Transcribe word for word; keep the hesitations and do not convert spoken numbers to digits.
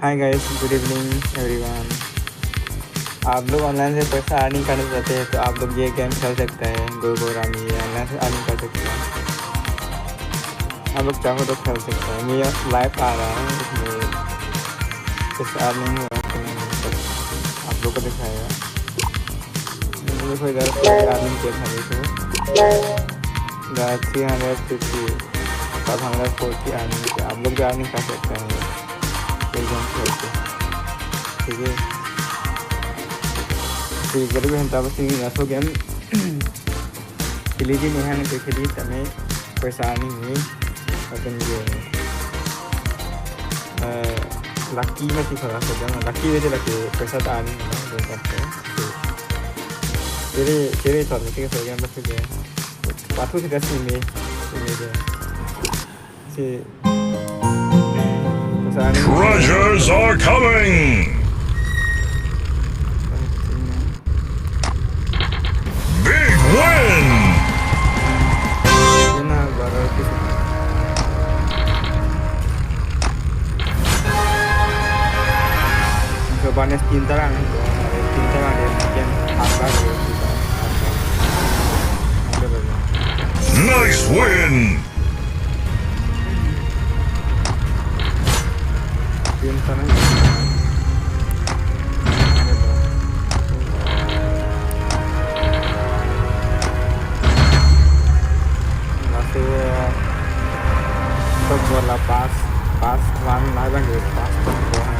Hi guys, good evening everyone. आप लोग ऑनलाइन से पैसा अर्निंग करना चाहते हैं तो आप लोग ये गेम खेल सकते हैं, गो गो रामी, ये ऑनलाइन से अर्निंग कर सकते हैं। आप लोग चाहो तो खेल सकते हैं। ये लाइव आ रहा है, इसमें पैसा अर्निंग हो रहा है, तो आप लोग को दिखाएगा। देखो इधर कोई अर्निंग किया था, देखो इधर three hundred fifty, five hundred forty earning किया। आप लोग भी अर्निंग कर सकते हैं ये गेम खेल के, ठीक है। Sige, kado henta pasi laso game. Pili di nihan ke khedi tame paisa ani ni akan game. Eh, lucky mati khala saja, lucky aja lagi paisa ta ani na, game karte. Kiri, kiri ton, kiri so game pasi game. Pathu kita sini, sini aja. Si. Paisa ani. Treasures are coming! Big win! Ina baru tu. Coba nih pintar kan, pintar kan dia bikin apa dia kita. Ada banyak. Nice win! Pintar kan. Laso top bola pas, pas one lah bang, pas top bola.